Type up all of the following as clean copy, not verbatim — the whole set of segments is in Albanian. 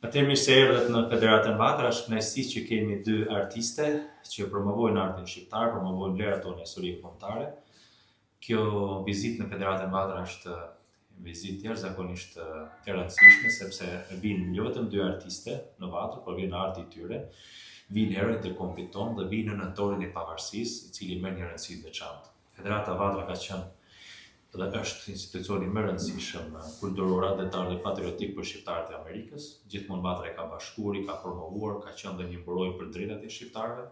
Atëherë mirë se erdhët në Federatën Vatra, është kënaqësi që kemi dy artiste që promovojnë artin shqiptar, promovojnë vlerat tona historike kombëtare. Kjo vizitë në Federatën Vatra është vizitë jashtëzakonisht e rëndësishme sepse vijnë jo vetëm dy artiste në Vatër, por vjen arti i tyre, vijnë heronjtë e kombit tonë dhe vijnë në nëntorin e pavarësisë, i cili merr një rëndësi të veçantë. Federata Vatra ka qenë dhe është institucioni më i rëndësishëm kulturor, atdhetar dhe patriotik për shqiptarët e Amerikës. Gjithmonë Vatra i ka bashkuar, i ka promovuar, ka qenë dhe një mburojë për drejtat e shqiptarëve,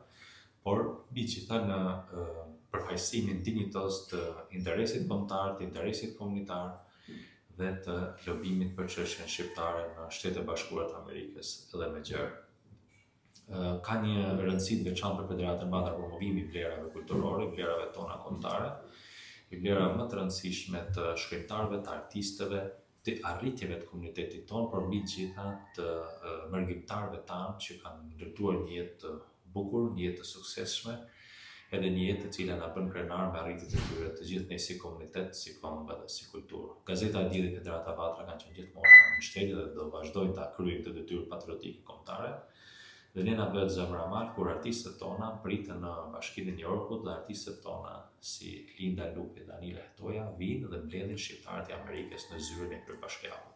por mbi të gjitha në përfaqësimin dinjitoz të interesit kombëtar, të interesit komunitar dhe të lobimit për çështjen shqiptare në Shtetet e Bashkuara të Amerikës dhe më gjerë. Ka një rëndësi të veçantë për Federatën Vatra promovimi i vlerave kulturore, vlerave tona kombëtare, i vlerave më të rëndësishme të shkrimtarëve, të artistëve, të arritjeve të komunitetit tonë, por mbi të gjitha të mërgimtarëve tanë që kanë ndërtuar një jetë të bukur, një jetë të suksesshme, edhe një jetë e cila na bën krenar me arritjet e tyre të gjithë ne si komunitet, si komb edhe si kulturë. Gazeta Adi dhe Federata Vatra kanë qenë gjithmonë në mbështetje dhe do vazhdojnë ta kryejnë këtë detyrë patriotike kombëtare. Dhe ne na bëhet zemra mal kur artistët tona priten në Bashkinë e New Yorkut dhe artistët tona si Linda Lupi dhe Anila Hetoja vijnë dhe mbledhin shqiptarët e Amerikës në zyrën e kryebashkiakut.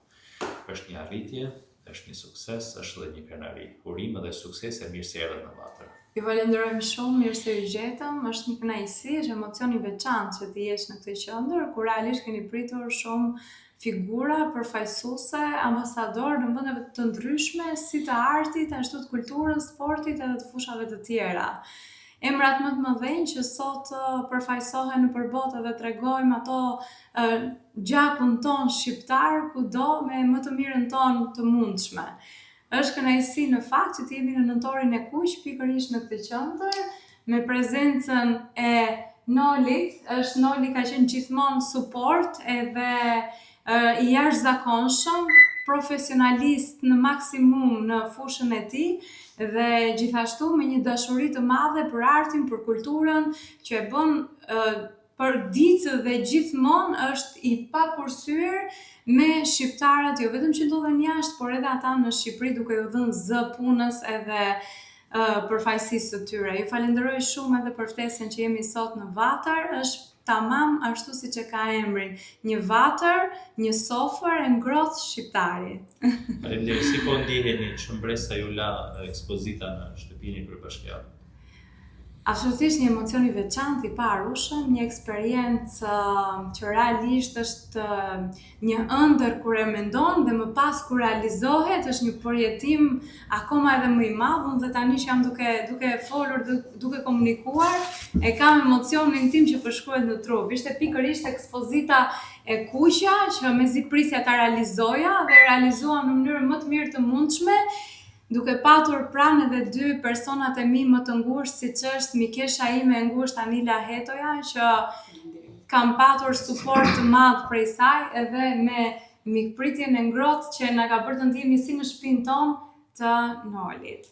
Është një arritje, është një sukses, është dhe një krenari. Urime dhe suksese, mirë se erdhët në Vatër. Ju falenderojmë shumë, mirë se ju gjetëm. Është një kënaqësi, është emocion i veçantë që të jesh në këtë qendër, ku realisht keni pritur shumë figura përfaqësuese, ambasadorë në vendeve të ndryshme, si të artit, ashtu të kulturës, sportit edhe të fushave të tjera. Emrat më të mëdhenj që sot përfaqësohen nëpër botë dhe tregojmë ato gjakun tonë shqiptar kudo me më të mirën tonë të mundshme. Është kënaqësi në fakt që të jemi në nëntorin e kuq pikërisht në këtë qendër me prezencën e Nolit, është Noli ka qenë gjithmonë suport edhe i jashtëzakonshëm, profesionalist në maksimum në fushën e tij dhe gjithashtu me një dashuri të madhe për artin, për kulturën, që e bën për ditë dhe gjithmonë është i pakursyer me shqiptarët, jo vetëm që ndodhen jashtë, por edhe ata në Shqipëri duke ju dhënë zë punës edhe përfaqësisë së tyre. Ju falenderoj shumë edhe për ftesën që jemi sot në Vatër, është tamam ashtu siç e ka emrin, një vatër, një sofër e ngrohtë shqiptari. Faleminderit. Si po ndiheni, ç'mbresa ju la ekspozita në shtëpinë e kryebashkiakut? Absolutisht një emocion i veçantë, i paharrueshëm, një eksperiencë që realisht është një ëndërr kur e mendon dhe më pas kur realizohet është një përjetim akoma edhe më i madh. Unë dhe tani që jam duke duke folur dhe duke komunikuar, e kam emocionin tim që përshkruhet në trup. Ishte pikërisht ekspozita e kuqja që mezi prisja ta realizoja dhe e realizuam në mënyrën më të mirë të mundshme Duke patur pranë edhe dy personat e mi më të ngushtë, siç është mikesha ime e ngushtë Anila Hetoja, që kam patur suport të madh prej saj edhe me mikpritjen e ngrohtë që na ka bërë të ndihemi si në shtëpinë tonë të Nolit.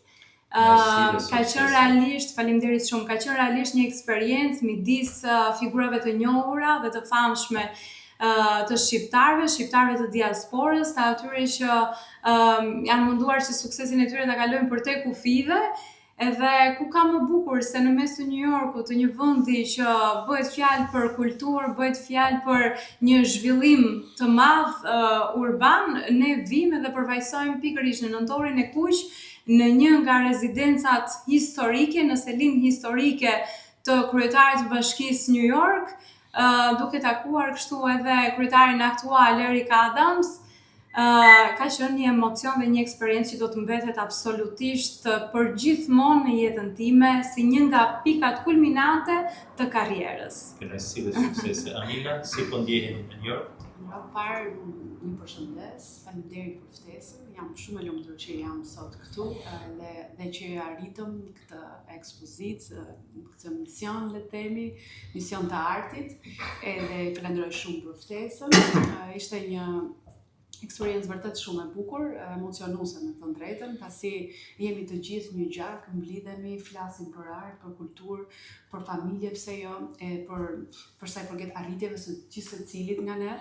Uh, ka qenë realisht, faleminderit shumë, ka qenë realisht një eksperiencë midis uh, figurave të njohura dhe të famshme të shqiptarëve, shqiptarëve të diasporës, të atyre që um, janë munduar që suksesin e tyre ta kalojnë përtej kufijve, edhe ku ka më bukur se në mes të New Yorkut, të një vendi që bëhet fjalë për kulturë, bëhet fjalë për një zhvillim të madh uh, urban, ne vijmë edhe përfaqësojmë pikërisht në nëntorin e kuq në një nga rezidencat historike, në selinë historike të kryetarit të bashkisë New York, duke takuar kështu edhe kryetarin aktual Eric Adams, ka qenë një emocion dhe një eksperiencë që do të mbetet absolutisht për gjithmonë në jetën time si një nga pikat kulminante të karrierës. Kënaqësi dhe suksese. Anila, si po ndjeheni në New York? Në parë ju përshëndes, faleminderit për ftesën. Jam shumë e lumtur që jam sot këtu dhe dhe që arritëm këtë ekspozitë, këtë mision, le të themi, mision të artit, edhe falenderoj shumë për ftesën. Ishte një. Eksperiencë vërtet shumë e bukur, emocionuese me thënë drejtën, pasi jemi të gjithë një gjak, mblidhemi, flasim për art, për kulturë, për familje, pse jo, e për për sa i përket arritjeve së gjithsecilit nga ne.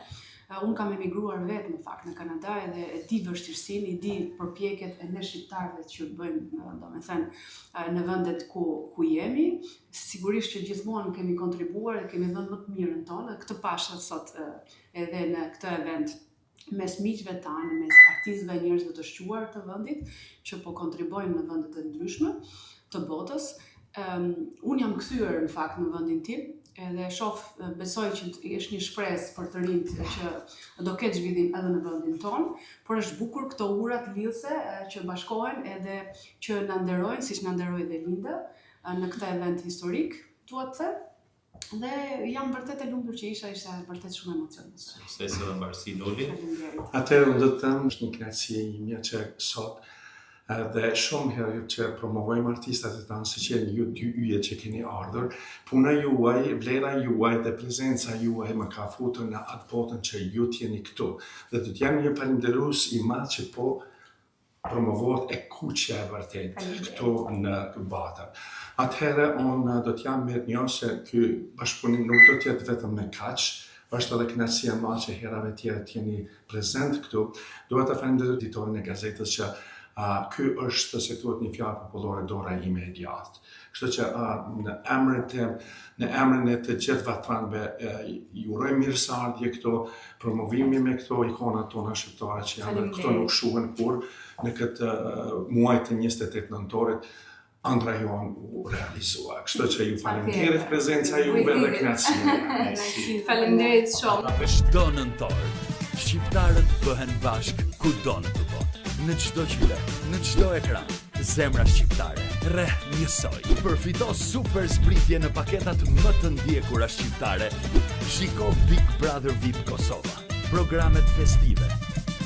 Unë kam emigruar vetë në fakt në Kanada edhe e di vështirësinë, i di përpjekjet e ne shqiptarëve që bëjmë, domethënë, në vendet ku ku jemi. Sigurisht që gjithmonë kemi kontribuar dhe kemi dhënë më të mirën tonë, dhe këtë pashë sot edhe në këtë event mes miqve tanë, mes artistëve, njerëzve të shquar të vendit që po kontribuojnë në vendet e ndryshme të botës. Um, unë jam kthyer në fakt në vendin tim, edhe shoh besoj që është një shpresë për të rinjtë që do ketë zhvillim edhe në vendin tonë, por është bukur këto urat lidhëse që bashkohen edhe që na nderojnë, siç na nderoi dhe Linda në këtë event historik, dua të them. Dhe jam vërtet e lumtur që isha, isha vërtet shumë emocionuese. Suksese dhe mbarësi Luli. Atëherë unë do të them është një kënaqësi e imja që sot edhe shumë herë që promovojmë artistat e tanë, siç jeni ju dy yje që keni ardhur, puna juaj, vlera juaj dhe prezenca juaj më ka futur në atë botën që ju të jeni këtu. Dhe do të jem një falënderues i madh që po promovohet e kuqja e vërtetë këtu në Vatër. Atëherë unë do të jam mirënjohës se ky bashkëpunim nuk do të jetë vetëm me kaq, është edhe kënaqësia e madhe që herave tjera të jeni prezent këtu. Dua të falenderoj editorin e gazetës që uh, ky është, si thuhet një fjalë popullore, dora ime e djathtë. Kështu që uh, në emrin tim, në emrin e të gjithë vatranëve, ju uroj mirëseardhje këtu, promovimi me këto ikonat tona shqiptare që janë këto nuk shuhen kurrë në këtë muaj të 28 nëntorit, ëndrra jonë u realizua. Kështu që ju faleminderit prezenca juve dhe kënaqësia. Faleminderit shumë. Çdo nëntor, shqiptarët bëhen bashkë kudo në të botë, në çdo qytet, në çdo ekran. Zemra shqiptare rreh njësoj. Përfito super zbritje në paketat më të ndjekura shqiptare. Shiko Big Brother VIP Kosova, programet festive,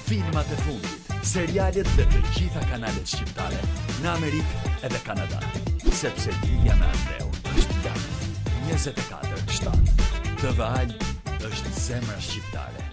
filmat e fundit, serialet dhe të gjitha kanalet shqiptare në Amerikë edhe Kanada. Sepse lidhja me atdheun është live. 24-7. TV Alb është zemra shqiptare.